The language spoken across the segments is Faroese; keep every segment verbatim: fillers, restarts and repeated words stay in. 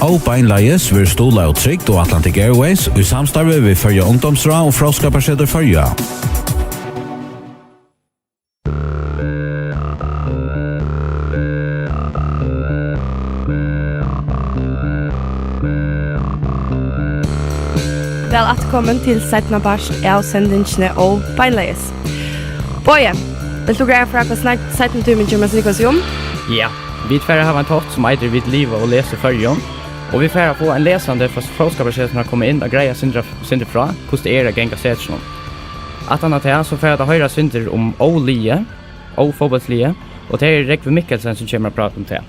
Ó beinleiðis verður stuðlað av Trygd og Atlantic Airways í samstarvi við Føroya Ungdómsráð og Fróðskaparsetur Føroya. Væl afturkomin til seinna part av sendingini Ó beinleiðis. Bogi, vilt tú greiða frá, hvat seinni tímin kemur at snúgva seg um? Ja, vit fara hava ein tátt sum eitur Vit liva og lesa í Føroyum, og vit fara at fáa ein lesandi frá Fróðskaparsetrinum at koma inn og greiða sindur, sindur frá, hvussu tað er at ganga á setrinum. Aftan á tað, so fara at hoyra sindur um Óliðið, Ófótbóltsliðið, og tað er Rógvi Mikkelsen, sum kemur at práta um tað.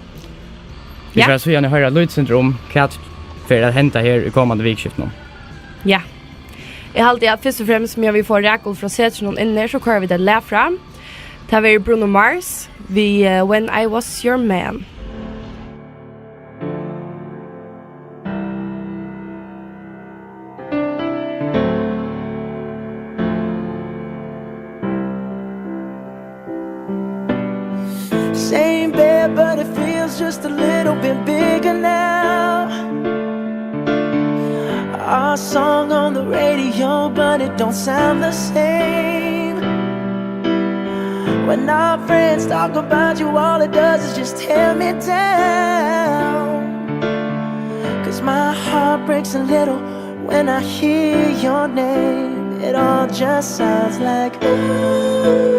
Vit Ja. fara síðani at hoyra lítið sindur um, hvat fer at henda her í komandi vikuskiftinum. Ja. Eg haldi, at fyrst og fremst, meðan vit fáa Rakul frá setrinum inn her, so koyra vit eitt lag frá. Tað verður Bruno Mars við, eh, When I Was Your Man. Same bed, but it feels just a little bit bigger now. Our song on the radio, but it don't sound the same. When our friends talk about you, all it does is just tear me down. 'Cause my heart breaks a little when I hear your name. It all just sounds like ooh.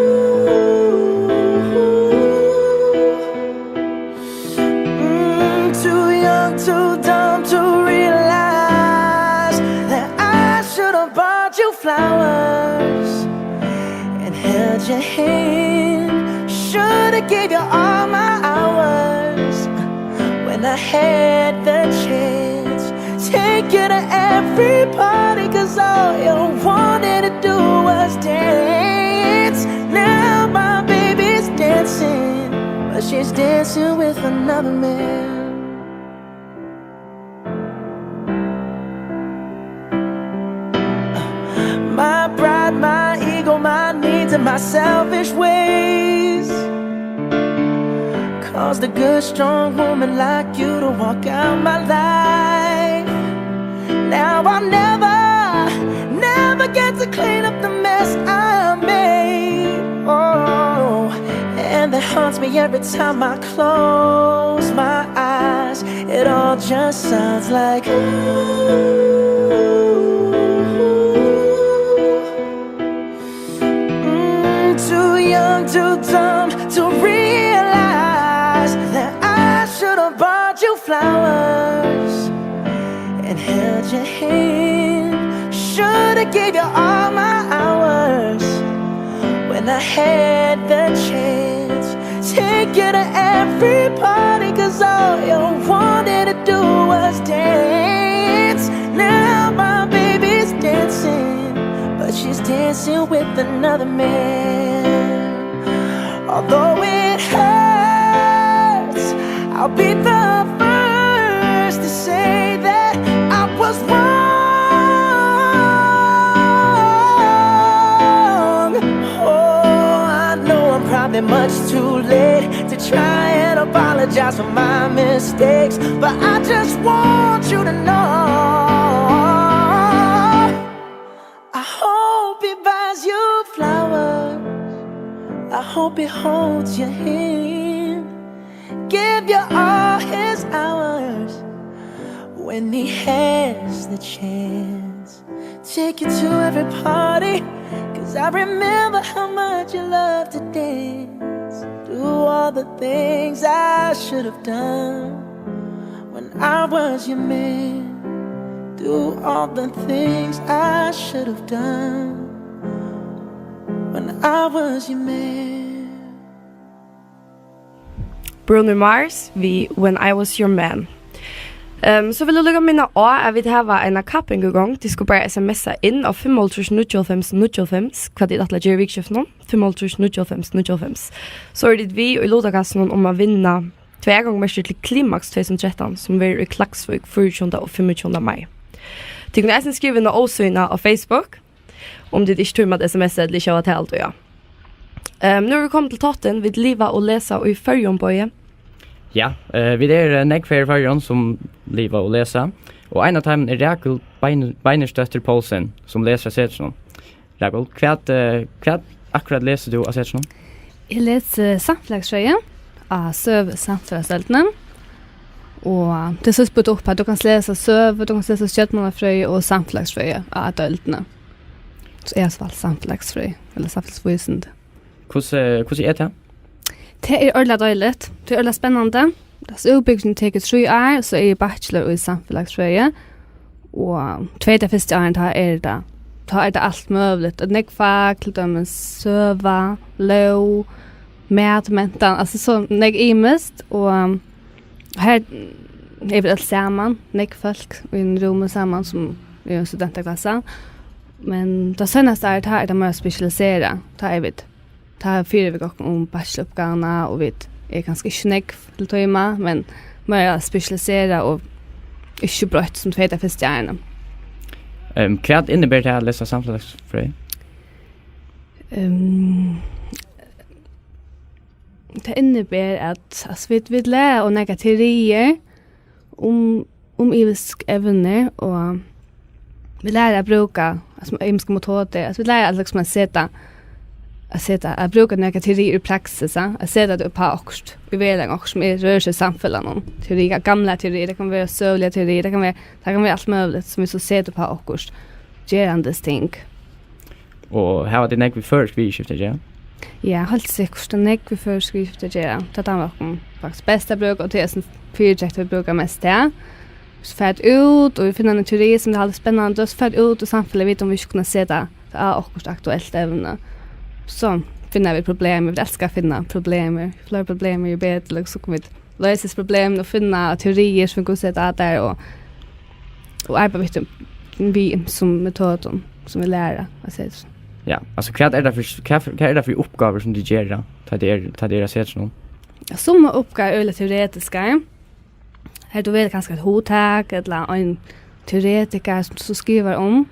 Mm, too young, too dumb to realize that I should have bought you flowers and held your hand. Should have gave you all my hours when I had the chance. Take you to every party, 'cause all you wanted to do was dance. Now my baby's dancing, but she's dancing with another man. My pride, my ego, my needs, and my selfish ways caused a good, strong woman like you to walk out my life. Now I'll never, never get to clean up the mess I made. Oh, and that haunts me every time I close my eyes. It all just sounds like ooh. Mm, too young, too dumb to realize that I should have bought you flowers and held your hand. Should have gave you all my hours when I had the chance. Take you to every party, 'cause all you wanted to do was dance. Now my baby's dancing, but she's dancing with another man. Although it hurts, I'll be the first to say that I was wrong. Oh, I know I'm probably much too late to try and apologize for my mistakes, but I just want you to know I hope he buys you flowers. I hope he holds your hand, give you all his hours when he has the chance. Take you to every party, 'cause I remember how much you love to dance. Do all the things I should have done when I was your man. Do all the things I should have done when I was your man. Bruno Mars við When I Was Your Man. Ehm, so vil eg líka minna á, at vit hava eina kapping í gongd. Tit skulu bara S M S inn á fimm hálvtrýss níggjuoghálvfems níggjuoghálvfems, hvat tit ætla at gera í vikuskiftinum. Fimm hálvtrýss níggjuoghálvfems níggjuoghálvfems. So eru tit við í lutakassanum um at vinna tvey atgongumerki til Klimaks tvey túsund og trettan, sum verður í Klaksvík fýraogtjúgunda og fimmogtjúgunda mai. Tit kunnu eisini skriva inn á Ósøguna á Facebook, um tit ikki tíma at S M S ella ikki hava tað alt, ja. Ehm, nú eru vit komin til táttin, Vit liva og lesa í Føroyum, Bogi. Ja, eh, vit eru, eh, nógv her í Føroyum, sum Liva og Lesa. Og ein av teimum er Rakel Bein-, Beinhardtsdóttir Poulsen, sum lesur á Setrinum. Rakel, hvat, eh, hvat akkurát lesur tú á Setrinum? Eg lesi samfelagsfrøði á Søgu- og samfelagsdeildini. Og til síðst býtt upp at tú kanst lesa søgu, tú kanst lesa stjórnmálafrøði og samfelagsfrøði á deildini. So eg havi valt samfelagsfrøði, ella samfelagsvísindi. Hvussu, hvussu er tað? Tað er ordiliga deiligt. Tað er ordiliga spennandi. Altso, útbúgvingin tekur trý ár, so eri eg bachelor í samfelagsfrøði. Og tvey tey fyrstu árini, tá er tað, tá er tað alt møguligt. Og nógv fak, til dømis søga, lóg, matmentan, altso, so nógv ymiskt. Og her eru vit øll saman, nógv fólk í einum rúmi saman, sum er ein studentaklassa. Men tað seinasta árið, tá er tað meira spesialiserað. Tá eru vit, tá fyrireika vit okkum um bacheloruppgávuna, og vit eru kanska ikki nógv til tíma, men meira spesialiserað og ikki so breitt sum tvey tey fyrstu árini. Ehm, hvat inniber tað at lesa samfelagsfrøði? Ehm, tað inniber at, altso, vit, vit læra ov nógvar teoriir um, um ymisk evni, og vit læra at brúka, altso, ymiskar metodir. Altso, vit læra at, líkasum, at seta, at seta, at brúka nakrar teoriir í praksis, ja? At seta tað upp á okkurt, í veruleikan, okkurt sum er, rørir seg í samfelagnum. Teoriir, gamlar teoriir, tað kann vera søguligar teoriir, tað kann vera, tað kann vera alt møguligt, sum vit so seta upp á okkurt gerandisting. Og hava tit nógv við føroysk viðurskifti at gera? Ja, heilt sikkurt. Tað er nógv við føroysk viðurskifti at gera. Tað dámar okkum faktiskt best at brúka, og tað er eisini fyritøkur, vit brúka mest tað. So fara vit út, og vit finna eina teori, sum vit halda spennandi, og so fara vit út í samfelagið, vita um vit ikki kunnu seta tað á okkurt aktuelt evni. So finna vit problem, vit elska at finna problem. Fleiri problem, jo betri, líkasum, so kunnu vit loysa problemini og finna teoriir, sum vit kunnu seta á tær, og, og arbeiða við, við ymsum metodum, sum vit læra, at siga tað so. Ja, altso, hvat er tað fyri, hvat, hvat er tað fyri uppgávur, sum tit gera, tá tit eru, tá tit eru á Setrinum? Summar uppgávur eru øgiliga teoretiskar. Her tú velur kanska eitt hugtak, ella ein teoretikar, sum tú skrivar um,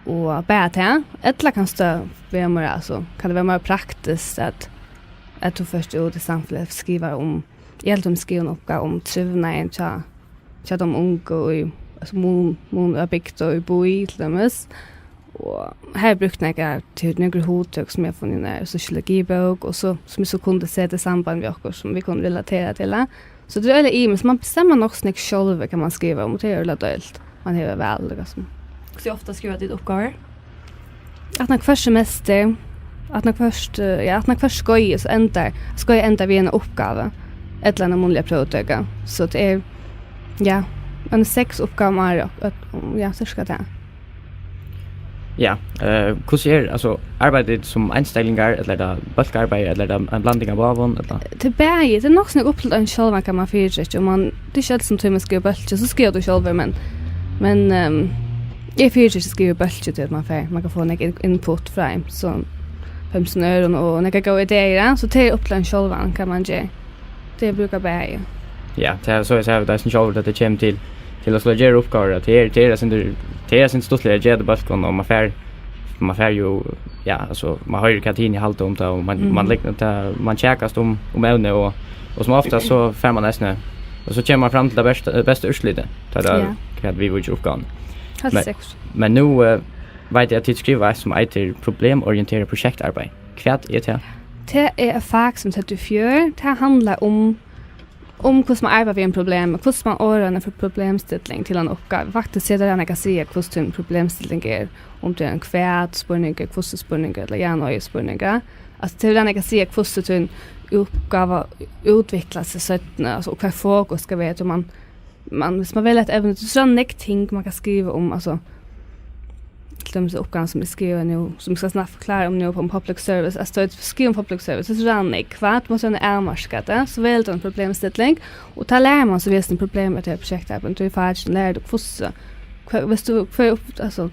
og bara tað. Ella kanst tú vera meira, altso, kann tað vera meira praktiskt, at, at tú fert út í samfelagið, skrivar um, eg helt um skriva eina uppgávu um trivnaðin hjá, hjá teimum ungu í, altso, mun, mun á bygd og í bý, til dømis. Og her brúkti eg nakrar, til nøkur hugtøk, sum eg havi funnið í einari sosiologibók, og so, sum eg so kundi seta í samband við okkurt, sum vit kundu relatera til, ja. So tað er øgiliga ymiskt, man bestemmar nokk so nógv sjálvur, hvat man skrivar um, og tað er øgiliga deiligt. Man hevur val, líkasum. Hvussu ofta skriva tit uppgávur? Aftan á hvørt semester, aftan á hvørt, eh, ja, aftan á hvørt skeið, so endar, skeiðið endar við eina uppgávu, ella eina munnliga próvtøku. So tað er, ja, eina seks uppgávur um árið, og, og, ja, cirka tað. Ja, eh, hvussu er, altso, arbeiða tit sum einstaklingar, ella er tað bólkaarbeiði, ella er tað ein blanding av báðum, ella? Tað er bæði, tað er nokk so nógv upp til ein sjálvan, hvat man fyritrekkir, og man, tað er ikki øll sum tíma at skriva í bólki, so skrivar tú sjálvur, men, men, ehm, eg fyritrekki at skriva í bólki, tí at man fær, man kann fáa nógv in-, input frá ymsum, frá ymsum øðrum, og nógvar góðar ideir, ja, so tað er upp til ein sjálvan, hvat man ger. Tey brúka bæði. Ja, tað er so, eg sigi tað eisini sjálvur, at tað kemur til, til at skula gera uppgávur, at tað er, tað er eitt sindur, tað er eitt sindur stuttligari at gera tað í bólkum, og man fær, man fær jo, ja, altso, man hoyrir, hvat hini halda um tað, og man, Mm. man legg-, tað, man kjakast um, um evnið, og, og sum oftast so fær man eisini, og so kemur man fram til tað besta, besta úrslitið, tá tað er, Ja. hvat viðvíkir uppgávuni. Heilt Men, sikkert. men nú, eh, veit eg, at tit skriva eitt, sum eitur problemorienterað prosjektarbeiði. Hvat er tað? Tað er eitt fak, sum eg tók í fjør. Tað handlar um, um hvussu man arbeiðir við einum problemi, hvussu man orðar eina pro-, problemstilling til eina uppgávu. Faktiskt, tað er tað, eg kann siga, hvussu tín problemstilling er, um tað er ein hvat-spurningur, hvussu-spurningur, ella ja, nei-spurningur. Altso, tað er tað, eg kann siga, hvussu tín uppgáva útviklar seg seinni, altso, og hvat fokus skal vera, tí man, man, viss man velur eitt evni, so er tað nógv ting, man kann skriva um, altso, til dømis uppgávan, sum eg skrivi nú, sum eg skal snart forklára um nú, um public service, altso, tá eg skrivi um public service, so er tað nógv, hvat, tú mást avmarka tað, so velur tú eina problemstilling, og tá lærir man seg vesentliga problem, at tað er prosjektarbeiði, tú er fágin, lærir tú hvussu, hva, viss tú, hvat er upp-, altso,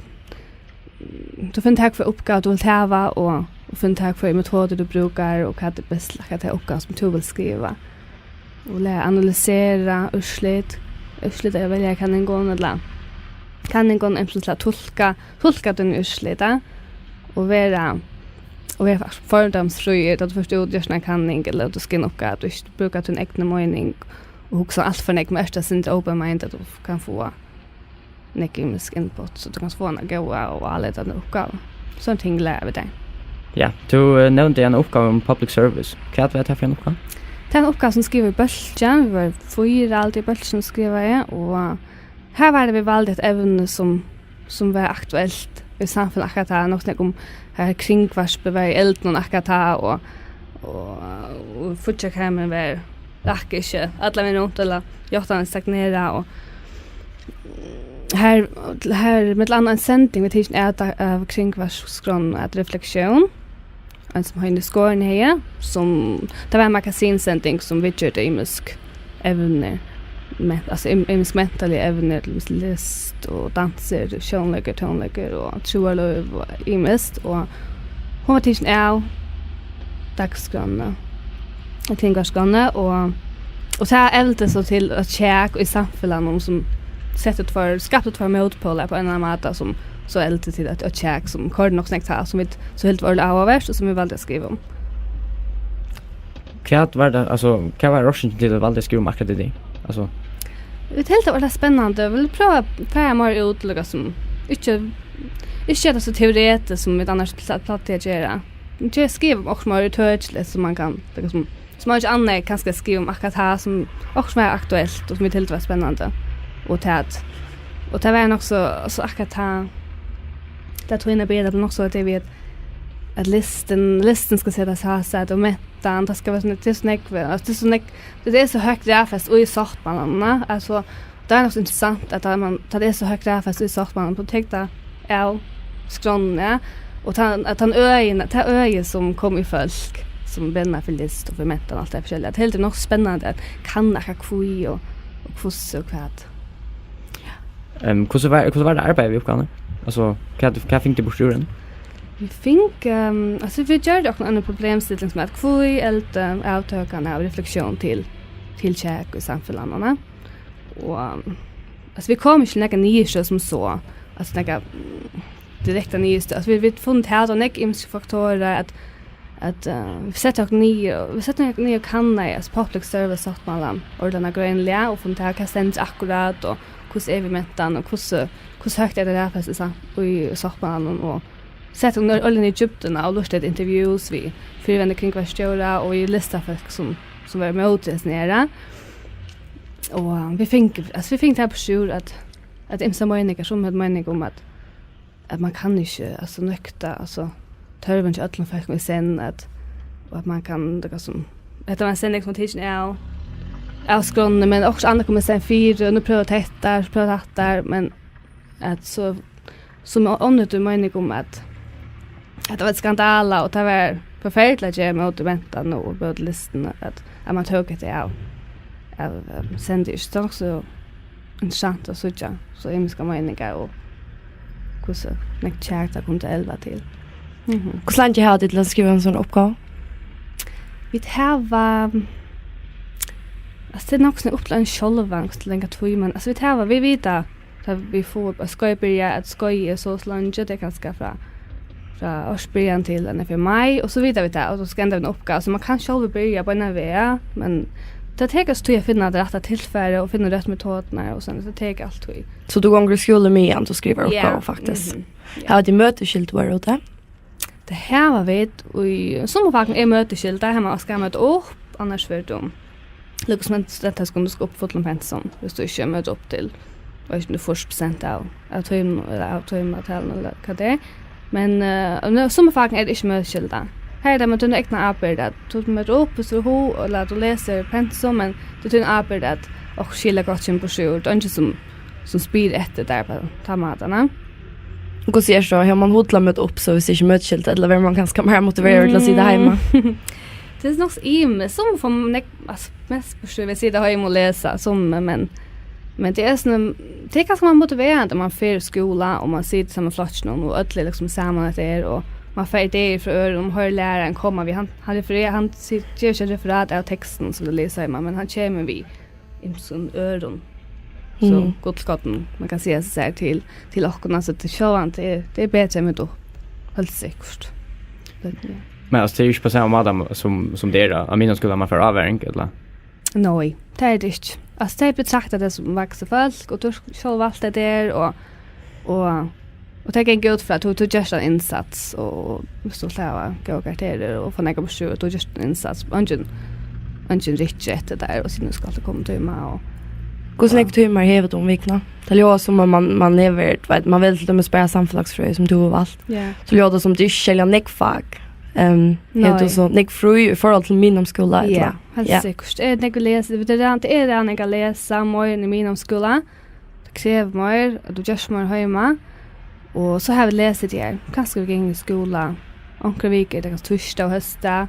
tú finnur út, hvørja uppgávu tú vilt hava, og, og finnur út, hvørjar metodir tú brúkar, og hvat er best til ta uppgávu, sum tú vilt skriva. Og læra at analysera úrslit. Úrslit av veljarakanningum, ella kanningum, eventuelt at tulka, tulka tíni úrslit, ja. Og vera, og vera fordómsfríur, tá tú fert út og gert eina kanning, ella tú skrivar eina uppgávu, at tú ikki brúkar tína egnu meining. og hugsa alt for nógv, men ert eitt sindur open-minded og kann fáa nógv ymisk input, so tú kanst fáa eina góða og álítandi uppgávu. Sovorðin ting læra vit har. Ja, tú, eh, nevndi eina uppgávu um public service. Hvat var tað fyri ein uppgáva? Tað er ein uppgáva sum skrivað í bólkin. Vit vóru fýra, alt í bólkin, sum skrivaðu, og her var tað, vit valdu eitt evni sum, sum var aktuelt í samfelagnum akkurát tá, nokk so nógv um har kringvarpið var í eldinum akkurát tá, og, og, og fíggjarkarmurin var, rakk ikki allan vegin runt, ella játtanir stagnerað, og har, har millum annað ein sending var tikin av, av kringvarpsskránni, at Reflektión, ein sum Heini Skorin hevði, sum, tað var ein magasinsending sum viðgjørdi ymisk evni, men, altso, ym-, ymisk mentanarlig evni, til dømis list og dansur, sjónleikur, tónleikur og trúarlív og ymiskt, og hon var tikin av dagsskránni, av kringvarpsskránni, og, og tað elvdi so til eitt kjak í samfelagnum, sum setti tveir, skapti tveir mótpólar á ein ella annan máta, sum so elvdi til eitt, eitt kjak, sum koyrdi nokk so nógv tá, sum vit so hildu var áhugavert, og sum vit valdu at skriva um. Hvat var tað, altso, hvat var orsøkin til, at tú valdi at skriva um akkurát tað? Altso, vit hildu tað var tað spennandi. Vit vildu prøva at fara meir út, líka sum, ikki, ikki gera tað so teoretiskt, sum vit annars pla-, plagdu at gera. Vit skriva um okkurt meir ítøkiligt, sum man kann, líka sum, sum man ikki annars kanska skriva um akkurát tað, sum okkurt meir aktuelt, og sum vit hildu var spennandi. Og tað, og tað var nokk so, so akkurát tað, tað tøgini byrjaði, tað bleiv nokk so, at eg veit, at listin, listin skal setast hasat, og mentan, tað skal vera so, tað er so nógv, altso, tað er so nógv, tað er so høgt raðfest í sáttmálanum, altso, tað er nokk so interessant, at tá man, tá tað er so høgt raðfest í sáttmálanum, so tekur tað av skránni, og tann, at tann øðin, tað øði, sum kom í fólk, sum brenna fyri list og fyri mentan og alt tað forskelliga, at heldur nokk spennandi at kanna, hví og, og hvussu og hvat. Ehm, hvussu var, hvussu var tað arbeiðið við uppgávuni? Altso, hvat, hvat fingu tit burtur úr henni? Vit fingu, ehm, altso, vit gjørdu okkum eina problemstilling sum at hví elvdi avtøkan av Reflektión til, til kjak í samfelagnum. Og, ehm, altso, vit komu ikki til nakra niðurstøðu sum so, altso, nakra, mm, direkta niðurstøðu. Altso, vit, vit funnu út av nógv ymiskir faktorar, at at, eh, vit settu okkum niður, og vit settu okkum niður og kannaðu, altso, public service sáttmálan, ordiliga grundliga, og funnu út av, hvat stendur akkurát, og hvussu er við mentan, og hvussu, hvussu høgt er tað raðfest í sam-, í sáttmálanum, og settu okkum øll inn í djúpdina og lurtaðu eftir interviews við fyrrverandi kringvarpsstjóra og við listafólk, sum, sum vóru ímóti hesum her. Og vit fingu, altso, vit fingu tað burtur úr, at, at ymsar meiningar, summi høvdu meining um, at at man kann ikki, altso, nøkta, altso, tørvin hjá øllum fólkum í senn, at, og at man kann, tað kann sum, hetta var ein sending sum var tikin av, av skránni, men okkurt annað kom í staðin fyri, og nú prøva tey hetta, so prøva tey hatta, men at so, sum onnur høvdu meining um, at, at tað var ein skandala, og tað var forferdiligt at gera móti mentan og móti listini, at, at man tók hetta av, av, av sending, so tað var nokk so interessant at síggja so ymiskar meiningar og hvussu nógv kjak tað kundi elva til. Mhm. Hvussu leingi hava tit til at skriva eina sovorðna uppgávu? Vit hava, altso, tað er nokk so upp til ein sjálvan, hvussu langa tíð, men, altso, vit hava, vit vita, tá vit fáa upp, at skeið byrjar, at skeiðið er so og so leingi, tað er kanska frá frá ársbyrjan til enn fyri mai, og so vita vit tað, og so skal enda við eini uppgávu, so man kann sjálvur byrja beinan veg, men tað tekur so tíð at finna tað rætta tilfarið og finna røttu metodurnar og sovorðið, tað tekur alt tíð. So tú gongur í skúla meðan tú skrivar uppgávu, faktiskt? Mhm. Ja. Hava tit møtiskyldu har úti? Tað hava vit, í summum fakum er møtiskylda, har man skal møta upp, annars verður tú Líka sum ein studentaskúli, tú skal upp fullum pensum, viss tú ikki møtir upp til, veit ikki, um tað er fýrs prosent av, av tímum, ella av tímatalinum, ella hvat tað er. Men, eh, nú, summi fak er tað ikki møtiskylda. Har er tað við tína egnu ábyrgd, at tú møtir upp, viss tú hevur hug, ella at tú lesur pensum, men tað er tín ábyrgd, at okkurt skilagott kemur burtur úr. Tað er eingin sum, sum spyr eftir tær á tann mátan, ha? Hvussu er so? Hevur mann hug til at møta upp, so viss ikki møtiskylda, ella verður mann kanska meira motiveraður til at sita heima? Mm. Tað er nokk so ymiskt. Summi fáa nógv, altso, mest burtur við at sita heima og lesa, summi, men, men tað er sovorðið, tað er kanska meira motiverandi, at mann fer í skúla, og mann situr saman við flokkinum, og øll eru líkasum saman eftir, og mann fær ideir frá øðrum, hoyrir læraran koma við, hann, hann refererar, hann sigur, gevur ikki eitt referat av tekstinum, sum tú lesur heima, men hann kemur við ymsum øðrum, so, mm, gullkornum, man kann siga, sær til, til okkum, altso, tað er sjálvandi, tað er, tað er betri enn vit upp, heilt sikkurt. Men, ja. Men, altso, tað er jú ikki á sama máta sum, sum tað er á, á miðnámsskúla, man fær ávaring, ella? Nei, tað er tað ikki. Altso, tey betrakta teg sum vaksið fólk, og tú hevur sjálv valt tað har, og, og, og tey ganga út frá, at tú, tú gert ein innsats, og viss tú vilt hava góðar karakterar og fáa nakað burtur, og tú gert ein innsats, eingin, eingin rykkir eftir tær og sigur, "Nú skalt tú koma í tíma", og Hvussu nógvar tímar hevur tú um vikuna? Tað ljóðar sum at man, man hevur, tú veit, man velur til dømis bara samfelagsfrøði, sum tú hevur valt. Ja. So ljóðar tað sum tað er ikki serliga nógv fak. Ehm, hevur tú Nei. so nógv frí í forhold til miðnámsskúla, Ja, ella? heilt Ja. sikkurt. Er tað nógv at lesa? Tað er, tað er nógv at lesa, meira enn í miðnámsskúla. Tað krevur meir, at tú gert meir heima. Og so hava vit lesitið her. Kanska vit ganga í skúla. Onkrar vikur, tað er kanska týsdag og hósdag,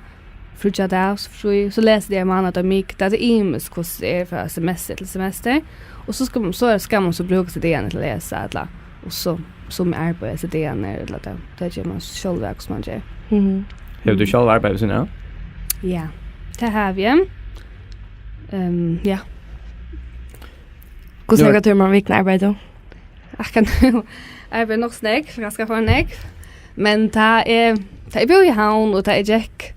fríggjadag, so frí, so lesa tey ein mánadag og mikudag. Tað er ymiskt, hvussu tað er frá semester til semester. Og so skal man, so skal man so brúka tey dagarnar til at lesa, ella, og so, so arbeiða tey dagarnar, ella tað, tað ger man sjálv, hvussu man ger. Mhm. Hevur tú sjálv arbeiði við síðuna av? Ja, tað havi eg. Ehm, ja. Hvussu Nú er nógvar tímar um vikuna arbeiðir tú? Akkurát nú arbeiði eg nokk so nógv, ganska for nógv. Men tá eg, tá eg búði í Havn, og tá eg gekk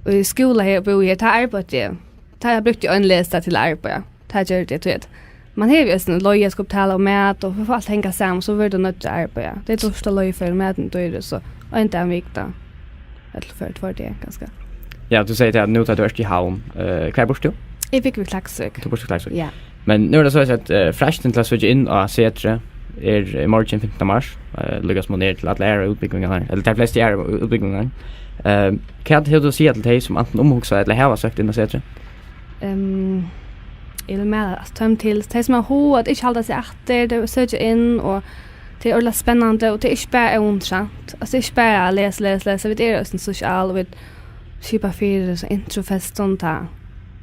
í skúla her og búði her, tá arbeiddi eg. Tá brúkti eg ein lesa til at arbeiða. Tá gjørdi eg, tú veit. Man hevur jo eisini leiga, skal betala og mat, og fyri at fáa alt at hanga saman, so verður tú noydd at arbeiða. Tað er dýrt at leiga, fyri matin er dýrur, so ein dag um vikuna. Ella fyri tveir dagar, kanska. Ja, tú sigur at nú tá tú ert í Havn. Eh, hvar býrt tú? Eg búgvi í Klaksvík. Tú býrt í Klaksvík. Ja. Men nú er tað so at, eh, freistin til at søkja inn á Setrið er í morgin fimtanda mars. Eh, líka sum hon er til allar aðrar útbúgvingar her. Ella tær flestu aðrar útbúgvingar. Eh, hvat hevur tú at siga til tey sum antin umhugsa ella hava søkt inn á Setrið? Ehm, eg vil mæla, altso, teimum til, tey sum hava hug at ikki halda seg aftur, tey søkja inn, og tað er ordiliga spennandi, og tað er ikki bara óinteressant. Altso, tað er ikki bara at lesa, lesa, lesa. Vit eru eisini sosial, og vit skipa fyri so introfestum, tá,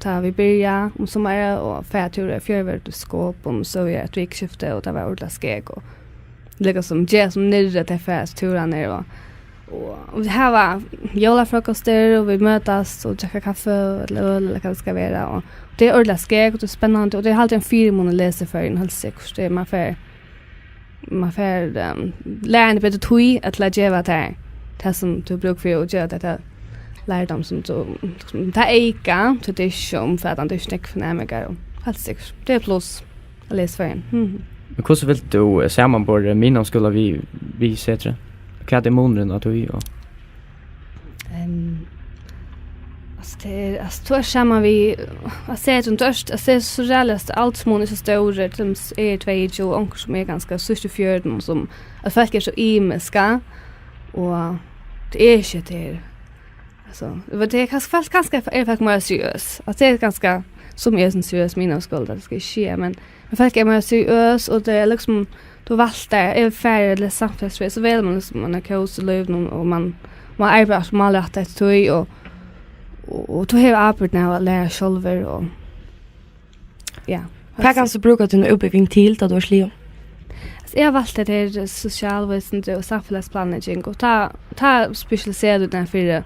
tá vit byrja um summarið, og fara túr í fjøruverdensskop, og so er eitt vikuskifti, og tað var ordiliga skeg, og líka sum Jay sum niðri, tey fara túrarnar, og, og, og vit hava jólafrokostir, og vit møtast og drekka kaffi, ella øl, ella hvat tað skal vera, og tað er ordiliga skeg, og tað er spennandi, og tað er altíð ein fyrimunur at lesa í Føroyum, heilt sikkurt. Tað er, man fær, man fær, ehm, læra betur tíð til at geva tær tað, sum tú brúkar fyri at geva tær tað lærdóm, sum tú, sum tað eyka, tí tað er ikki so umfatandi, tað er ikki nógvir næmingar, og heilt sikkurt, tað er pluss at lesa í Føroyum. Mhm. Men hvussu vilt tú, eh, samanbera miðnámsskúla við, við Setrið? Hvat er munurin á tí, og Ehm, altso, tað er, altso, tú ert saman við, altso, tað er, tú ert, altso, tað er so ræðuliga st-, aldursmunurin er so stórur, til dømis eg eri tveyogtjúgu, onkur sum er kanska síðst í fjørutunum, sum, at fólk eru so ymisk, og tað er ikki tað her. Altso, eg veit, tað er kanska, fólk, kanska eru fólk meira seriøs. Altso, tað er kanska, sum er so seriøs, miðnámsskúli, tað skal eg ikki siga, men Men fólk eru meira seriøs, og tað er líkasum, tú valdi tær, eg vil fara til samfelagsfrøði, so velur man líkasum eina kós í lívinum, og man, man arbeiðir málrættað eftir tí, og, og, og tú hevur ábyrgdina av at læra sjálvur, og, ja. Hvat kanst tú brúka tína útbúgving til, tá tú ert liðug? Altso, eg havi valt tað her sosialvísindi og samfelagsplanlegging, og tá, tá spesialiserar tú teg fyri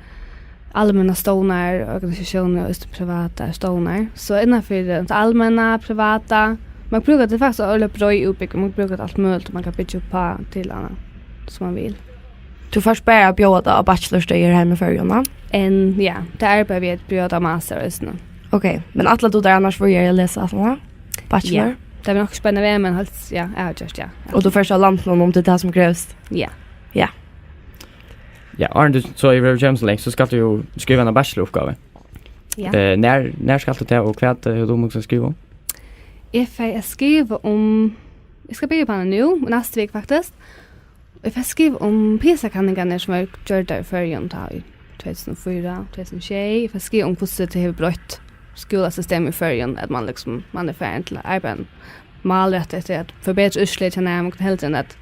almennar stovnar, organisatiónir og eisini privatar stovnar. So innanfyri tað almenna, privata, man brúkar, tað er faktiskt ein øgiliga breið útbúgving, man brúkar til alt møguligt, man kann byggja upp á til annað, sum man vil. Tú fært bara at bjóða tað á bachelorstøðir heima í Føroyum, va? Enn, ja, tað arbeiði vit at bjóða tað á master eisini. Ok, men ætlar tú tær annars víðari at lesa aftaná bachelor? Ja, tað vil nokk spennandi vera, men helst, ja, eg havi gjørt, ja. Og tú fert á landinum um tað er tað sum krevst? Ja. Ja. Ja, áðrenn tú so yvirhøvur kemur so langt, so skalt tú jo skriva eina bachelorupgávu. Ja. Eh, nær, nær skalt tú tað, og hvat, eh, hevur tú hugsað at skriva um? Eg fari at skriva um, eg skal byrja uppá hana nú, næstu viku faktiskt. Eg fari at skriva um PISA-kanningarnar sum vórðu gjørdar í Føroyum tá í tvey túsund og fýra, tvey túsund og sjey. Eg fari at skriva um hvussu tað hevur broytt skúlasystemið í Føroyum, at man líkasum, man er farin til at arbeiða málrætt eftir at forbetra úrslitið hjá næmingunum, heldur enn at,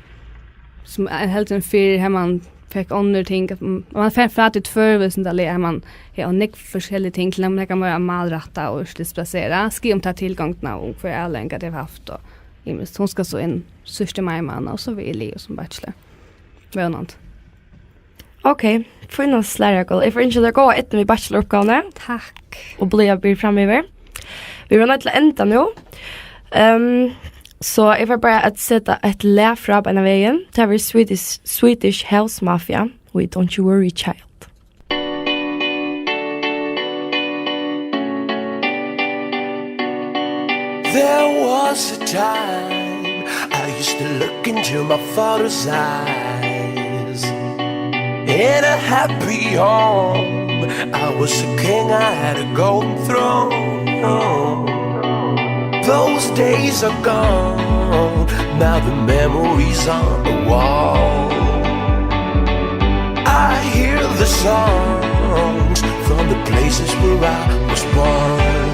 sum, heldur enn fyrr, har man fekk onnur ting, at man, man fer frá tí tvørvísindaliga, har man hevur nógv forskellig ting, til at man kann vera málrættað og úrslitsbaserað. Skriva um ta tilgongdina og hvørja avleiðingar tað hevur havt, og ymiskt. Hon skal so inn síðst í maimánaði, og so verði eg liðug sum bachelor. Vónandi. Ok, fínasta, Lára Gull. Eg fari at ynskja tær góða eydnu við bachelorupgávuni. Takk. Og blíða byr framyvir. Vit eru noydd til at enda nú. Ehm, so eg fari bara at seta eitt lag frá beinanvegin. Tað verður Swedish, Swedish House Mafia við Don't You Worry Child. Was a time I used to look into my father's eyes. In a happy home, I was a king, I had a golden throne. Those days are gone, now the memories on the wall. I hear the songs from the places where I was born.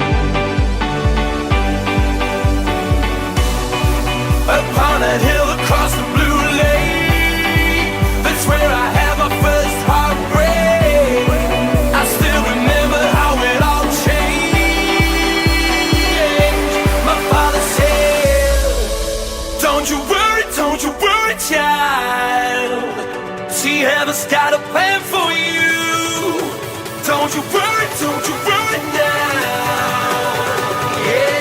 Upon a hill across the blue lake, that's where I had my first heartbreak. I still remember how it all changed. My father said, "Don't you worry, don't you worry, child. See, heaven's got a plan for you. Don't you worry, don't you worry now." Yeah.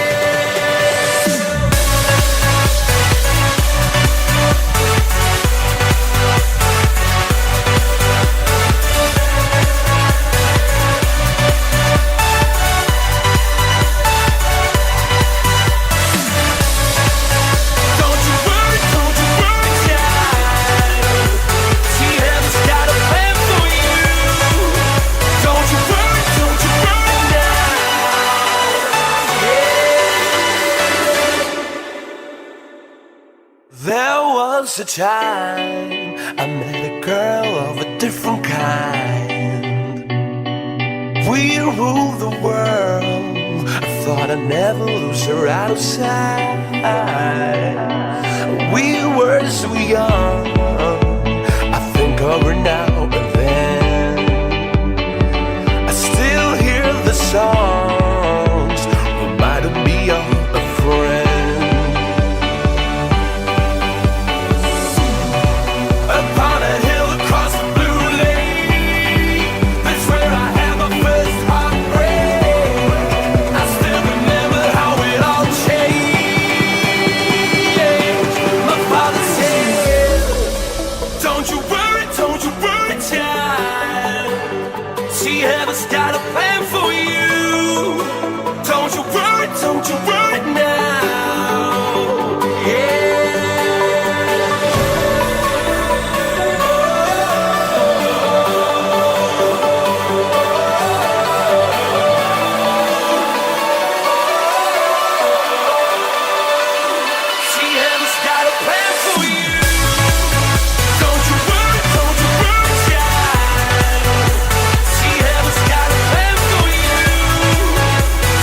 Don't you worry, don't you worry, child. See, heaven's got a plan for you. Don't you worry, don't you worry now. Yeah. There was a time I met a girl of a different kind. We ruled the world. I thought I'd never lose her out of sight. We were so young. I think of her now and then. I still hear the songs, reminding me of a friend. Upon a hill across the blue lake, that's where I had my first heartbreak. I still remember how it all changed. My father said, "Don't you worry, don't you worry, child. See, heaven's got a plan for you. Don't you worry, don't you worry now." Yeah. See, heaven's got a plan for you. Don't you worry, don't you worry, child. See, heaven's got a plan for you.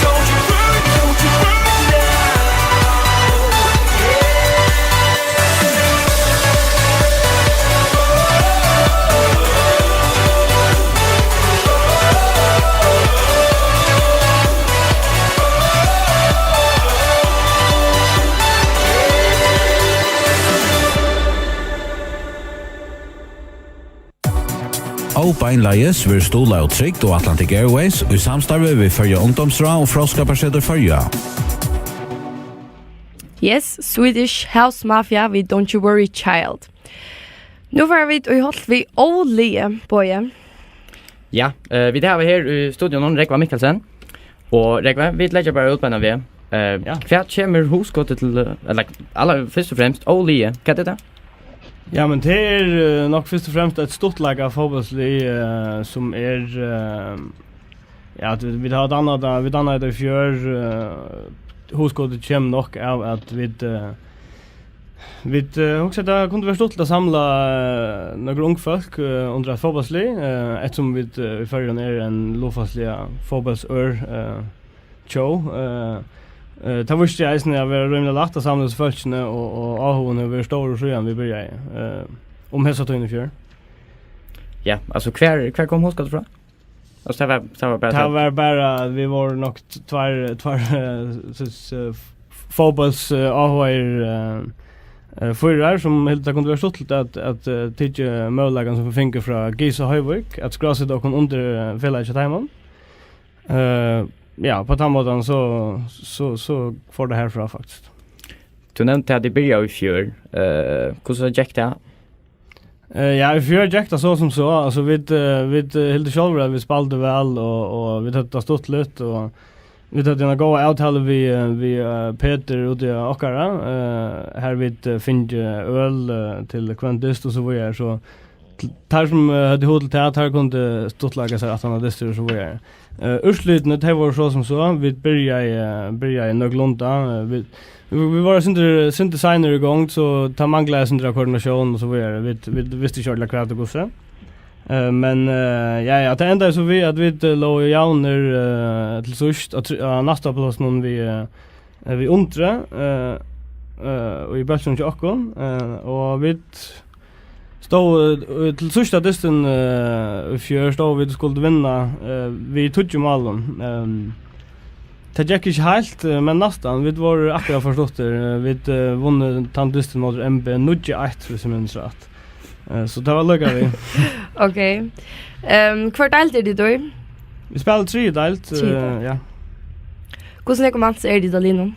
Don't you worry, don't you worry now. Yeah. Óbeinleiðis verður stuðlað av Trygd og Atlantic Airways í samstarvi við Føroya Ungdómsráð og Fróðskaparsetur Føroya. Yes, Swedish House Mafia við Don't You Worry Child. Nú fara vit í holt við Óli, Bogi. Ja, eh, vit hava her í studio nú Rógva Mikkelsen. Og Rógvi, vit leggja bara út beinan veg. Eh, Ja. Hvat kemur hugskotið til, eh, ella, allar fyrst og fremst, Óli, hvat er tað? Ja, men tað er, eh, nokk fyrst og fremst eitt stuttleika fótbóltslið, eh, sum er, eh, ja, at vit, vit hava dannað tað, vit dannaðu tað í fjør, eh, hugskotið kemur nokk av at vit, eh, vit, eh, hugsa at tað kundi verið stuttligt at samla, eh, nøkur ung fólk, eh, undir eitt fótbóltslið, eh, eftirsum vit, eh, í Føroyum er ein lutfalsliga fótbóltsør, eh, tjóð, eh, eh, tað vísti eisini at vera rímiliga lætt at samla hesi fólkini, og, og áhugin hevur verið stórur síðan vit byrjaðu, eh, um hesa tíðina í fjør. Ja, altso, hvar, hvar kom hugskotið frá? Altso, tað var, tað var bara Tað tað. Var bara, at vit vóru nokk t-, tveir, tveir, eh, s-, s-, eh, f-, fótbólts, eh, áhugaðir, eh, eh, føroyingar, sum hildu, tað kundi vera stuttligt at, at, eh, tikið møguleikan, sum vit fingu frá Gisa Hoyvík, at skráseta okkum undir, eh, felagið hjá teimum. Eh, ja, á tann mátan, so, so, so fór tað herfrá, faktiskt. Tú nevndi at tit byrjaðu í fjør. Eh, hvussu gekk tað? Eh, ja, í fjør gekk tað so sum so. Altso, vit, eh, vit, eh, hildu sjálvir, at vit spældu væl, og, og vit høvdu tað stuttligt, og, Vit høvdu eina góða avtalu við, eh, við, eh, Petur úti á Okkara, eh, har vit, eh, fingu øl, eh, til hvønn dyst og so víðari, so til, teir sum, eh, høvdu hug til tað, teir kundu stuttleika sær aftan á dystir og so víðari. Eh, úrslitini, tey vóru so sum so, vit byrjaðu, eh, byrjaðu nøkulunda, eh, vit, vit, vit vóru eitt sindur, sindur seinir í gongd, so tað manglaði eitt sindur av koordinatión og so víðari, vit, vit vistu ikki ordiliga hvat og hvussu. Eh, men, eh, ja, ja, tað endaði so við, at vit, eh, lógu javnir, eh, til síðst á, tri- á næsta plássinum við, eh, eh, við Undri, eh, eh, og í bólkinum hjá okkum, eh, og vit stóðu, eh, til síðst á dystin, eh, í fjør, stóðu vit og skuldu vinna, eh, við tíggju málum. Ehm, tað gekk ikki heilt, eh, men næstan. Vit vóru akkurát for sluttir. Eh, vit, eh, vunnu tann dystin móti M B níggju eitt, hvis eg minnist rætt. Eh, so tað var líka við. Ok. Ehm, hvør deild er tit í? Vit spæla triðju deild, Triðju eh, deild. Ja. Hvussu nógvir mans eru tit á liðnum?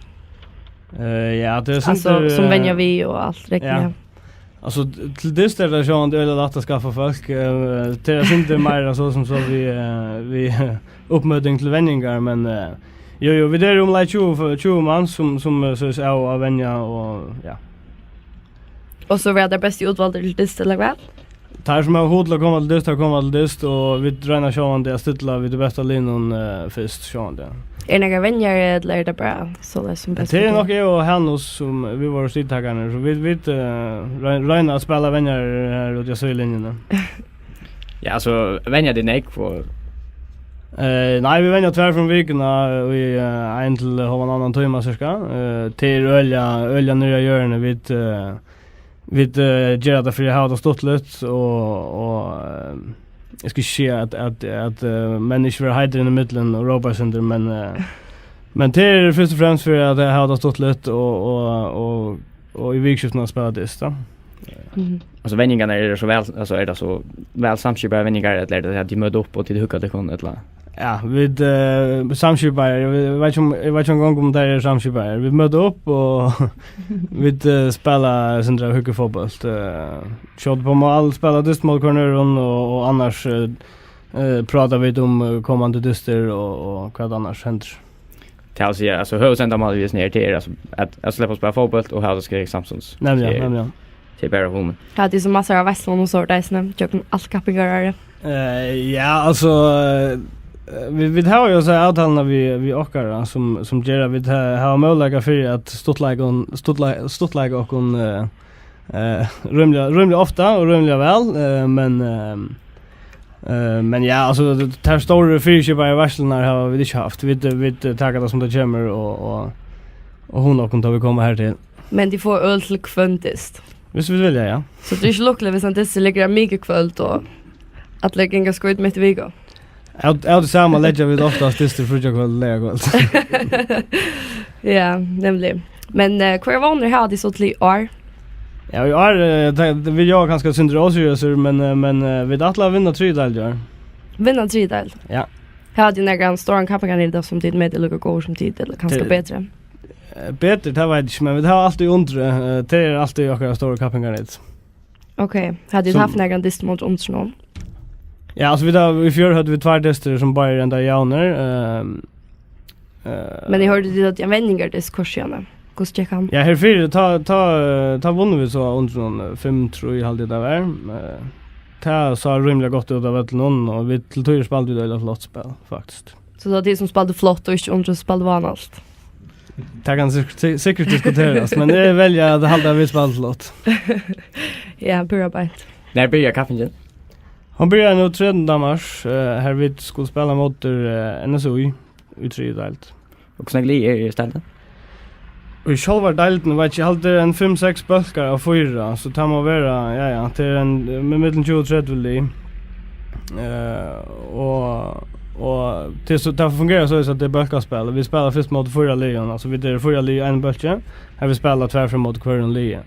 Eh, ja, tað er Altso, sindur, sum eh, venja við og alt, rekni ja. eg. Altso, til dyst er tað sjálvandi øgiliga lætt at skaffa fólk. Eh, tað er sindur meira so sum so við, eh, við uppmøting til venjingar, men, eh, jú, jú, vit eru umleið tjúgu, tjúgu mans sum, sum, eh, so er av at venja og, ja. Og so verða teir bestu útvaldir til dyst, ella hvat? Teir sum hava hug til at koma til dyst, teir koma til dyst, og vit royna sjálvandi at stilla við tí besta liðnum, eh, fyrst, sjálvandi. Er nakar venjari, ella er tað bara soleiðis sum best Tað er ber til? Nokk eg og Hanus, sum vit vóru stigtakararnir, so vit, vit, eh, roy-, royna at spæla venjarar her úti á síðulinjuni. Ja, altso, venja tit nógv, og Eh, nei, vit venja tvær ferðir um vikuna, eh, í, eh, ein til hálvan annan tíma, cirka. Eh, tað er øgiliga, øgiliga niðri á jørðini. Vit, eh, vit, eh, gera tað fyri at hava tað stuttligt, og, og, eh, eg skal ikki siga, at, at, at, eh, menn ikki verða heitir inn í millum og rópa eitt sindur, men, eh, men tað er fyrst og fremst fyri at hava tað stuttligt, og, og, og, og í vikuskiftinum at spæla dyst, tá. Mhm. Altso, venjingarnar eru so væl, altso, er tað so væl samskipaðar venjingar, ella er tað at tit møta upp, og tit hugga tykkum, ella? Ja, vit, eh, samskipaðir, eg veit ikki um, eg veit ikki eingong um tær eru samskipaðar. Vit møta upp, og vit, eh, spæla eitt sindur av huggifótbólt, eh, skjóta upp á mál, spæla dyst móti hvørjum øðrum, og, og annars, eh, eh, práta vit um, eh, komandi dystir og, og hvat annars hendir. Tað vil siga, altso, høvuðsendamálið við hesum her, tað er, altso, at, at sleppa at spæla fótbólt og hava tað skægt samstundis. Nemliga, Tað er, nemliga. tað er bara hugurin. Hava tit so massar av veitslum og sovorðið eisini, gjøgnum alt kappingarárið? Eh, ja, altso, eh, vit, vit hava jú so avtaluna við, við okkara, sum, sum ger at vit ha-, hava møguleika fyri at stuttleika, stuttlei-, stuttleika okkum, eh, eh, rímiliga, rímiliga ofta og rímiliga væl, eh, men, eh, eh, men ja, altso, tær stóru fyriskipaðu veitslurnar hava vit ikki havt. Vit, vit taka tað sum tað kemur og, og, og hugna okkum, tá vit koma her til. Men tit fáa øl til hvønn dyst? Viss vit vilja, ja. So tað er ikki lukkuligt, viss ein dystur liggur á mikukvøld og allir ganga skít mitt í viku? Av, av tí sama leggja vit oftast dystir fríggjakvøld og leygakvøld. Ja, nemliga. Men, eh, hvørjar vónir hava tit so til í ár? Ja, í ár, eh, ta-, vit eru kanska eitt sindur óseriøsir, men, eh, men, eh, vit ætla at vinna triðju deild í ár. Vinna triðju deild? Ja. Hava tit nakran stóran kappingarnyta sum tit meta líka góður sum tit, ella kanska Tey- betri? Eh, betri, tað veit eg ikki, men vit hava altíð Undri, eh, tað er altíð okkara stóra kappingarnýti. Ok, hava tit Sum- havt nakran dyst móti Undrinum? Ja, altso, vit hava, í fjør høvdu vit tveir dystir sum báðir endaðu javnir, ehm, eh, Men eg hoyrdi, tit høvdu ein venjingardyst hvørt síðani. Hvussu gekk hann? Ja, herfyri, tá, tá, eh, tá vunnu vit so á Undrinum, eh, fimm trý, haldi eg tað var. Eh, tað sá rímiliga gott út á vøllinum, og vit, til tíðir spældu vit øgiliga flott spæl, faktiskt. So tað var tit sum spældu flott og ikki Undrin sum spældu vánaligt? Tað kann sik-, si-, sikkurt diskuterast, men eg velji at halda, at vit spældu flott. Ja, púra beint. Nær byrjar kappingin? Hon byrjar nú trettanda mars, eh, har vit skulu spæla móti, eh, N S Í í triðju deild. Og hvussu nógv lið eru í deildini? Og í sjálvari deildini, veit ikki, eg haldi, tað er ein fimm, seks bólkar av fýra, so tað má vera, ja, ja, tað er ein, eh, millum tjúgu og tretivu lið. Eh, og, og tað er so, tað fungerar soleiðis, at tað er bólkaspæl, og vit spæla fyrst móti fýra liðum, altso, vit eru fýra lið í einum bólki, har vit spæla tvær ferðir móti hvørjum liði.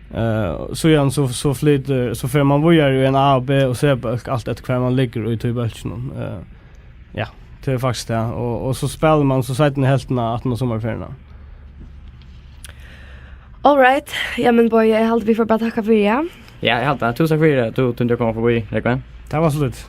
Eh, síðan so, so flytur, so fer man víðari í ein A, B og C-bólk, alt eftir hvar man liggur í tí bólkinum. Eh, Ja, tað er faktiskt tað. Og, og so spælir man so seinnu helvtina aftan á summarferiuna. All right. Ja, men Bogi, eg haldi, vit fáa bara takka fyri, ja. Ja, eg haldi tað. Túsund takk fyri at tú tímdi at koma forbi, Rógvi. Tað var so lítið.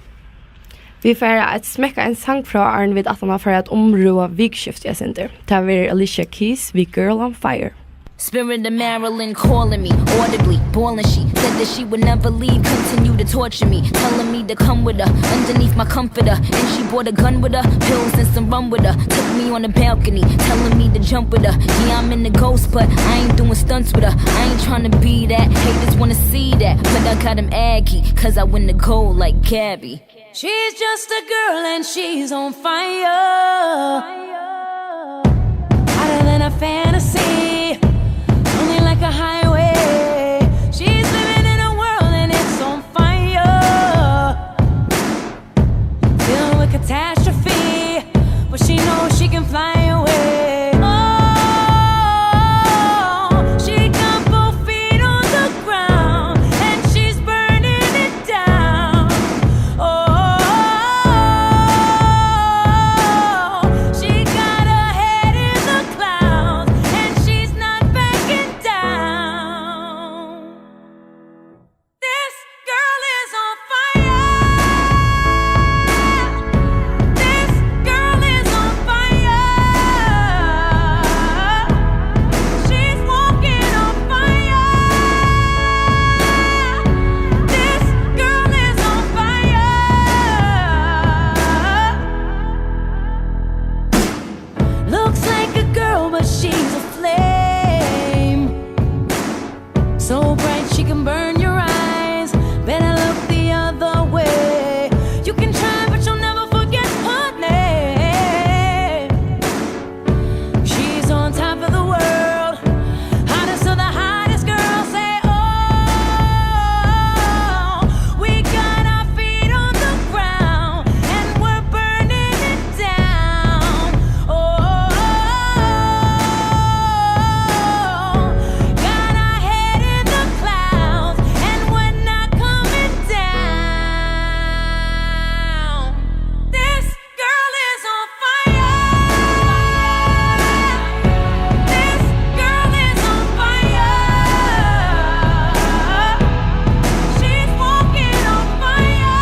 Vit fara at smekka ein sang frá, áðrenn vit aftaná fara at umrøða vikuskiftið eitt sindur. Tað verður Alicia Keys við Girl on Fire. Spirit of Marilyn calling me, audibly bawling. She said that she would never leave, continue to torture me, telling me to come with her underneath my comforter. And she brought a gun with her, pills and some rum with her. Took me on a balcony, telling me to jump with her. Yeah, I'm in the ghost, but I ain't doing stunts with her. I ain't tryna be that, haters wanna see that, but I got 'em aggy, 'cause I win the gold like Gabby. She's just a girl and she's on fire. Hotter than a fantasy, only like a highway. She's living in a world and it's on fire, filled with catastrophe, but she knows she can fly away. Oh, she got both feet on the ground and she's burning it down. Oh, she got her head in the clouds and she's not backing down. This girl is on fire. This girl is on fire. She's walking on fire. This girl is on fire. Looks like a girl, but she's a flame. So bright she can burn your eyes. Better look the other way. You can try, but you'll never forget her name. She's on top of the world. Hottest of the hottest girls say, oh, we got our feet on the ground and we're burning it down. Oh, got our head in the clouds and we're not coming down. This girl is on fire. This girl is on fire. She's walking on fire.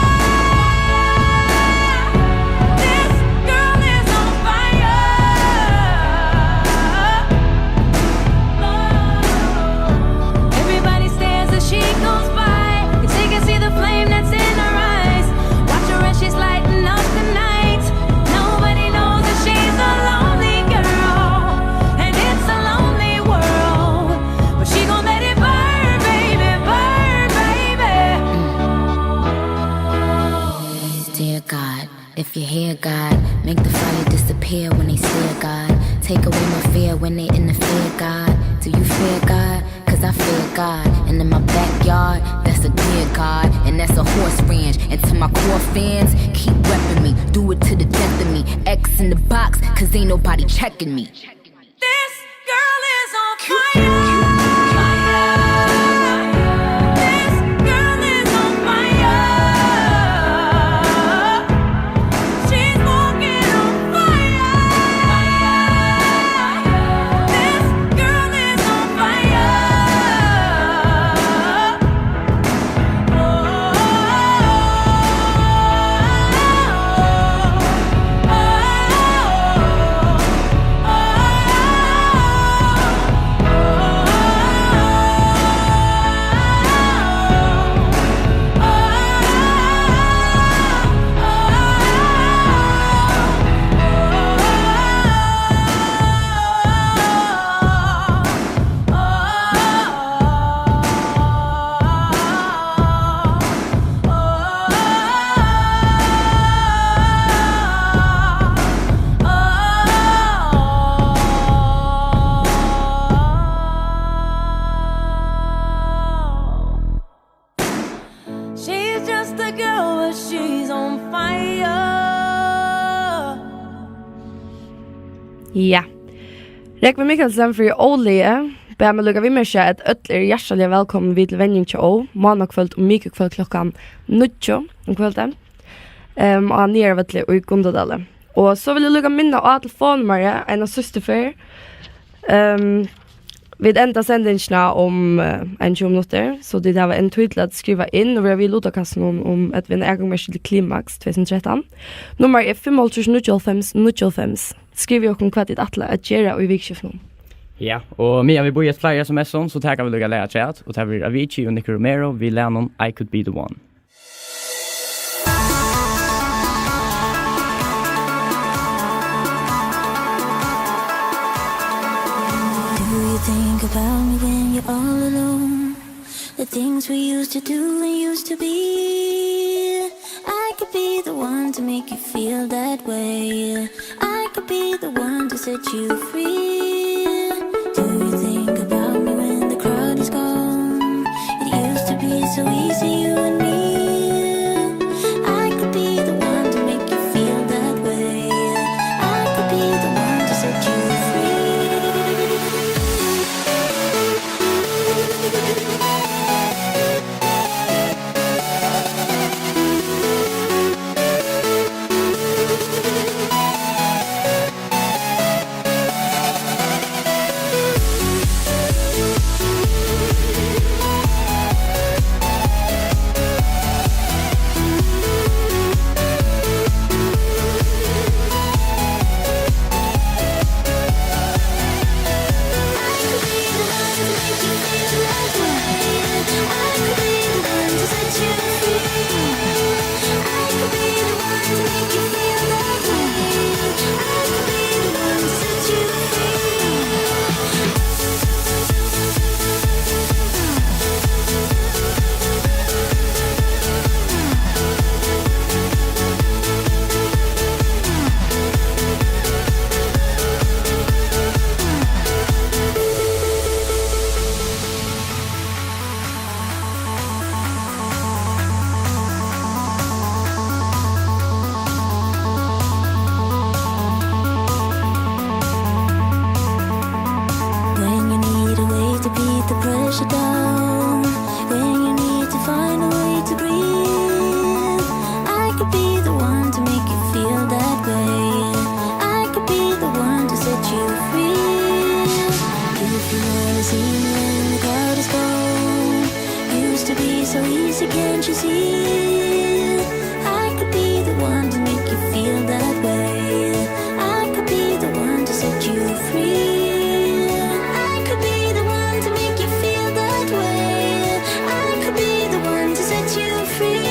This girl is on fire. Everybody stares as she goes by. They can see the flame that's in her eyes. Watch her as she's lighting up the night. Nobody knows that she's a lonely girl, and it's a lonely world. But she gon' let it burn, baby, burn, baby. Dear God, if you're here, God, make the fire disappear when they stare, God. Take away my fear when they interfere, God. Do you fear God? 'Cause I fear God. And in my backyard, that's a deer, God. And that's a horse ranch. And to my core fans, keep repping me. Do it to the death of me. X in the box, 'cause ain't nobody checking me. This girl is on fire. This girl is on fire. She's walking on fire. This girl is on fire. She's just a girl, but she's on fire. Ja. Rógvi Mikkelsen fyri Óli bað meg líka viðmerkja, at øll eru hjartaliga vælkomin við til venjing hjá Ó, mánakvøld og mikukvøld klokkan níggju um kvøldið, ehm, á Niðaravølli í Gundadali. Og so vil eg líka minna á telefonnummarið eina síðstu ferð. Ehm, Vit enda sendingina um, eh, ein tjúgu minuttir, so tit hava enn tíð til at skriva inn og vera við í lutakassanum um at vinna atgongumerki til Klimaks tvey túsund og trettan. Nummar er fimmoghálvtrýss níggjuoghálvfems níggjuoghálvfems. Skrivið okkum, hvat tit ætla at gera í vikuskiftinum. Ja, og meðan vit bíða eftir fleiri S M S-um, so taka vit líka lag afturat, og tað verður Avicii og Nicky Romero við lagnum I Could Be The One. Do you think about me when you're all alone? The things we used to do and used to be. I could be the one to make you feel that way. I could be the one to set you free. Do you think about me when the crowd is gone? It used to be so easy, you and me. I could be the one to make you feel that way. I could be the one to set you free. When you need a way to beat the pressure down, when you need to find a way to breathe, I could be the one to make you feel that way. I could be the one to set you free. If you wanna see me when the crowd is gone, used to be so easy, can't you see? I could be the one to make you feel that way. I could be the one to set you free. I could be the one to make you feel that way. I could be the one to set you free.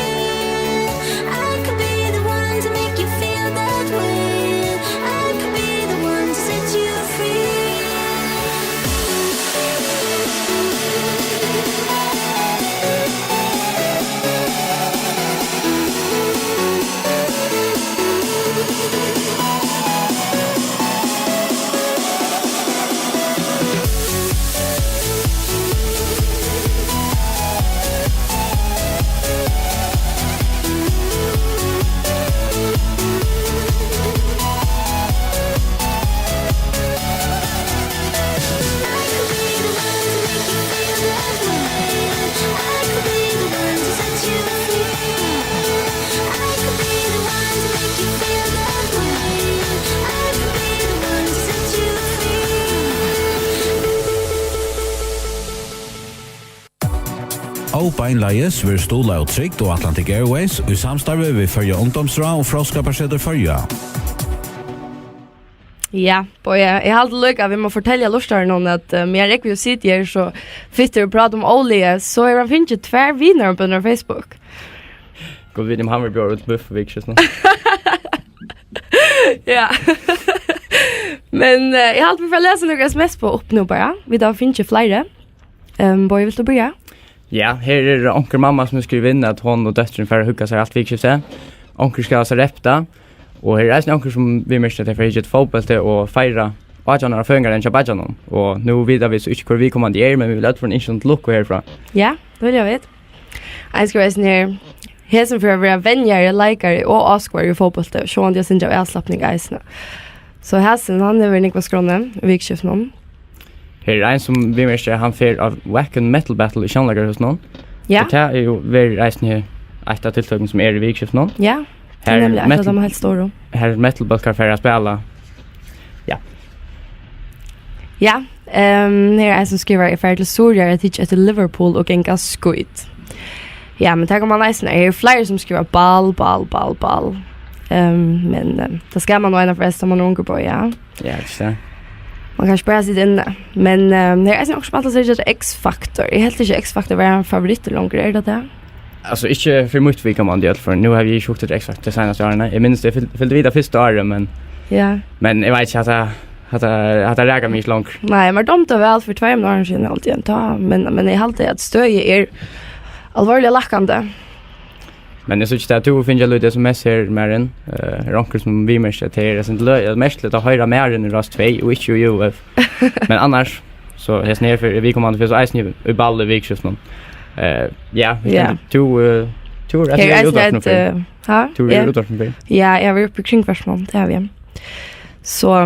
I could be the one to make you feel that way. I could be the one to set you free. Óbeinleiðis verður stuðlað av Trygd og Atlantic Airways í samstarvi við Føroya Ungdómsráð og Fróðskaparsetur Føroya. Ja, Bogi, eg haldi líka, at vit má fortelja lurtarunum, at, eh, meðan Rógvi og eg sita her so fittir og práta um óli, so hevur hann fingið tvær vinarumbønir á Facebook. Gud veit, um hann vil bjóða út búff og vikuskifti nú. Ja. Men, eh, eg haldi, vit fara at lesa nøkur S M S upp nú bara. Vit hava fingið fleiri. Ehm, Bogi, vilt tú byrja? Ja, her er onkur mamma, sum skrivar inn, at hon og dóttirin fara at hugna sær alt vikuskiftið. Onkur skal hava sær repta. Og her er eisini onkur, sum viðmerkir, at tey fara at hyggja eftir fótbólti og feira átjan ára føðingardagin hjá beiggjanum. Og nú vita vit so ikki, hvør viðkomandi er, men vit vilja øll fara at ynskja honum til lukku herfrá. Ja, tað vilja vit. Ein skrivar eisini her: Hesin fer at vera venjari, leikari og áskoðari í fótbólti, sjálvandi eitt sindur av avslapning eisini. So hasin, hann hevur nógv á skránni í vikuskiftinum. Her er ein, sum viðmerkir, at hann fer á Wacken Metal Battle í Sjónleikarhúsinum. Ja. Og tað er jú, verður eisini eitt av tiltøkunum, sum er í vikuskiftinum. Ja, tað er her nemliga eitt av metal-, teimum heilt stóru. Her metalbólkar fara at spæla. Ja. Ja, Ehm, her er ein sum skrivar: "Eg fari til Suðuroyar at hyggja eftir Liverpool og ganga skít." Ja, men tað kann man eisini. Her eru fleiri sum skriva: "Ball, ball, ball, ball." Ehm, men, ehm, tað skal man nú eina ferð, tá man er ungur boy, ja. Ja, ikki tað. Man kann ikki bara sita inni. Men, ehm, her er eisini okkurt sum ætlar seg at X-Factor. Eg helt ikki X-Factor var ein favorittur longur, er tað tað? Altso, ikki fyri mítt viðkomandi í øllum førum. Nú havi eg ikki hugt eftir X-Factor tey seinastu árini. Eg minnist, eg fylg-, fylgdi við tað fyrsta árið, men, ja, men eg veit ikki, at tað, at tað, at tað rakar meg ikki longur. Nei, mær dámdi tað væl fyri tveimum árum síðan, haldi eg, tá, men, men eg haldi, at støðið er alvorliga lækkandi. Men eg síggi, at tú hevur fingið lítið S M S her, Marin. Eh, er onkur sum viðmerkir, at tað er eitt sindur lø-, merkiligt at hoyra Marin í Rás tvey og ikki í U F. Men annars, so hesin her fyri viðkomandi, fyri so eisini í, í Ball í vikuskiftinum. Eh, ja, vit, ja, kenna, tú, eh, tú ert Her er í eisini útvarpinum eitt, fyrr. Eh, ha? Tú ert Ja. í útvarpinum fyrr. Ja, eg havi verið uppi í Kringvarpinum, tað havi eg. So,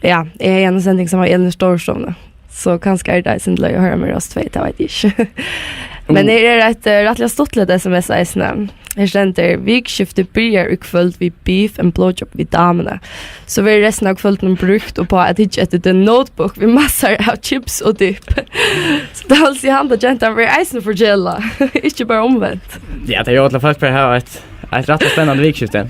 ja, eg hevði eina sending saman við Elin í Stórstovuni. So kanska er tað eitt sindur løgið at hoyra meg í Rás tvey, tað veit eg ikki. Men Mm. her er eitt, eh, rættiliga stuttligt S M S eisini. Her stendur: "Vikuskiftið byrjar í kvøld við beef and blowjob við damuni. So verður restin av kvøldinum brúkt upp á at hyggja eftir The Notebook við massar av chips og dip." So tað vil siga, handa gentan verður eisini forkelað, ikki bara umvent. Ja, tað er jú, at fólk bara hava eitt, eitt rættiliga spennandi vikuskifti.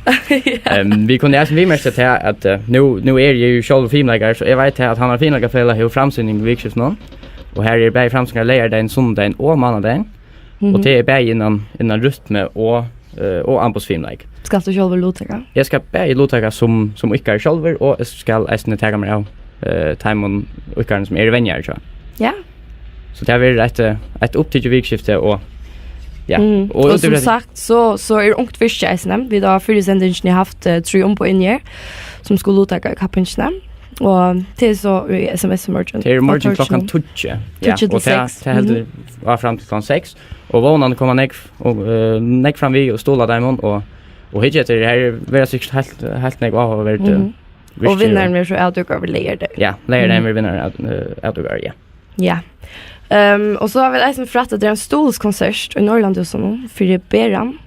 Ja. Ehm, vit kunnu eisini viðmerkja til, at, eh, nú, nú eri eg jú sjálvur fimleikari, so eg veit til, at Havnar Fimleikafelag hevur framsýning í vikuskiftinum. Og her er bæði framsýningar leygardagin, sunnudagin og mánadagin. Mhm. Og tað er bæði innan, innan rytmu og, eh, og amboðsfimleik. Skalt tú sjálvur luttaka? Eg skal bæði luttaka sum, sum íðkari sjálvur, og eg skal eisini taka mær av, eh, teimum íðkarum, sum eru venjarar hjá. Ja. So tað verður eitt, eh, eitt upptikið vikuskifti, og, ja. Mm. Og Og út sum yvir hetta sagt, so, so er ungt virki eisini. Vit hava fyrr í sendingini havt, eh, trý umboð inni her, sum skulu luttaka í kappingini. Og tað er so í S M S í morgin. Tað er í morgin klokkan tíggju. Ja, tíggju til og tað, seks. Tað heldur Mhm. áfram til klokkan seks. Og vónandi koma nógv, og, eh, nógv fram við og stuðla teimum, og, og hyggja eftir, her verður sikkurt heilt, heilt nógv áhugavert, eh, Mhm. Og virki vinnarin og verður so avdúkaður leygardagin. Ja, leygardagin Mhm. verður vinnarin av-, eh, avdúkaður, ja. Ja. Ehm, og so hava vit eisini frætt, at tað er ein stuðulskonsert í Norðurlandahúsinum fyri Beran.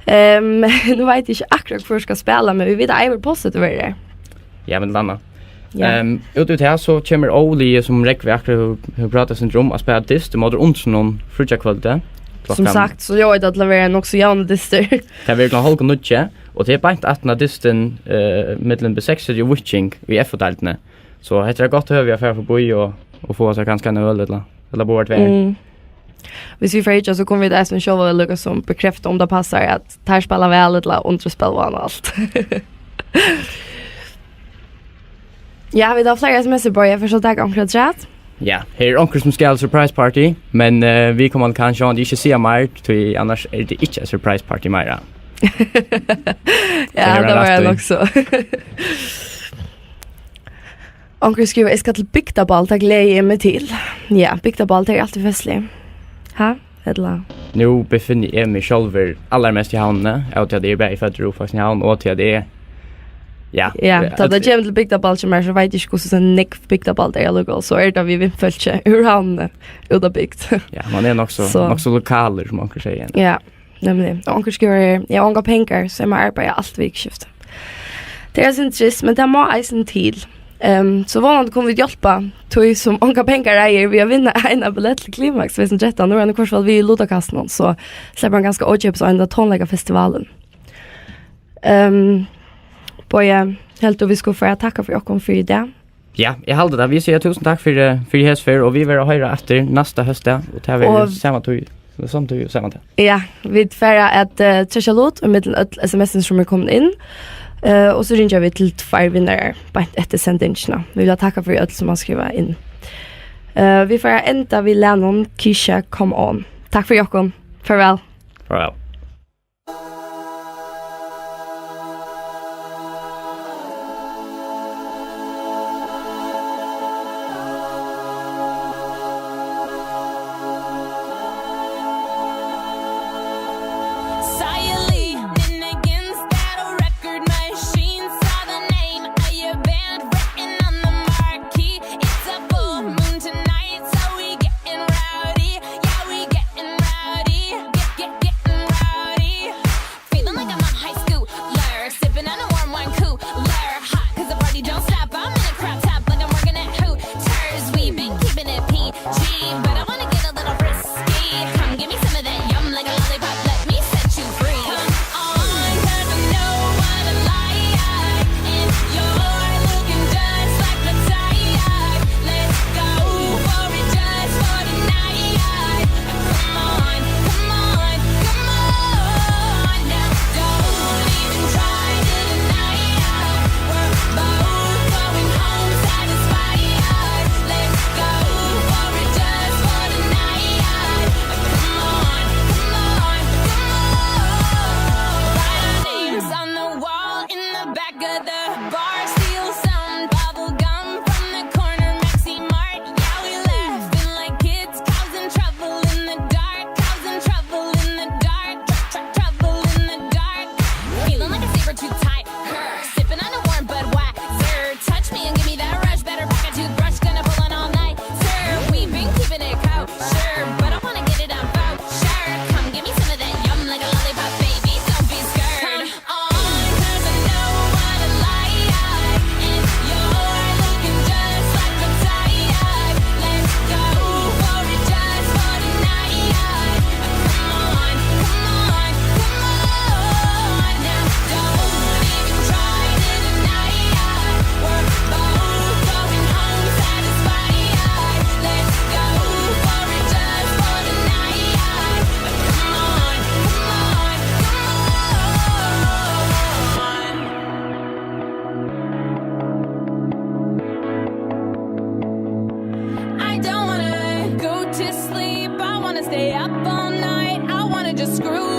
Ehm, nú veit eg ikki akkurát, hvør skal spæla, men vit vita, at Eivør Poulsdóttir verður har. Ja, millum annað. Ja. Ehm, út í tað, so kemur Óli, sum Rógvi akkurát hevur, hevur prátað eitt sindur um, at spæla dyst ímóti Undrunum fríggjakvøldið. Sum Klokkan sagt, so ljóðar tað til at vera nokk so javnir dystir. Tað verður klokkan hálvgum níggju, og tað er beint aftan á dystin, eh, millum B seksogtretivu og Víking í F O-deildini. So hetta er eitt gott høvi at fara forbí og, og fáa sær kanska ein øl ella, ella báðar tvær. Mm. Hvis vit fara at hyggja, so kunnu vit eisini sjálv líka sum bekrefta, um tað passar, at teir spæla væl, ella Undrini spæla væl og alt. Ja, vit hava fleiri S M S-ir, Bogi. Eg fari so at taka onkra afturat. Ja, her er onkur, sum skal surprise party, men, eh, viðkomandi kann sjálvandi ikki siga meir, tí annars er tað ikki eitt surprise party meira. Ja, tað var rætt í. Nokk so. Onkur skrivar: "Eg skal til bygdaball, tað gleði eg meg til." Ja, bygdaball, tað er altíð festligt. Ha? Ella? Nú befinni eg meg sjálvur allarmest í Havnini, av tí at eg er bæði føddur og uppvaksin í Havn, og tí at eg, ja, Ja, eh, tá at tað kemur til bygdaball hjá mær, so veit eg ikki, hvussu so nógv bygdaball tað er allíkavæl, so er tað við vinfólki úr Havnini, út á bygd. Ja, man er nokk so, So. nokk so lokalur, sum onkur sigur. Ja. Nemliga. Og onkur skrivar her: "Eg havi ongar pengar, so eg má arbeiða alt vikuskiftið." Tað er eitt sindur trist, men tað má eisini til. Ehm, so vónandi kunnu vit hjálpa tí, sum ongar pengar eigur, við at vinna eina billett til Klimaks tvey túsund og trettan. Nú er hann í hvørt fall við í lutakastinum, so sleppur hann kanska ókeypis á henda tónleikafestivalin. Ehm, Bogi, heldur tú, vit skulu fara at takka fyri okkum fyri í dag? Ja, eg haldi tað. Vit siga túsund takk fyri, fyri hesa ferð, og vit verða at hoyra aftur næsta hósdag, og tað verður Og sama tíð, sama tíð og sama dag. Ja, vit fara at, eh, trekkja lut ímillum øll S M S-ini, sum eru komin inn, eh, og so ringja vit til tveir vinnarar beint eftir sendingina. Vit vilja takka fyri øll, sum hava skrivað inn. Eh, vit fara at enda við lagnum Kesha Come On. Takk fyri okkum. Farvæl. Farvæl. Sure, but I wanna get it on voucher. Come give me some of that yum like a lollipop, baby. Don't be scared. Come on, 'cause I know what I like. And you're looking just like a type. Let's go for it just for the night. Come on, come on, come on. Now don't even try to deny it. We're both going home satisfied. Let's go for it just for the night. Come on, come on, come on. I don't wanna go to sleep. I wanna stay up all night. I wanna just screw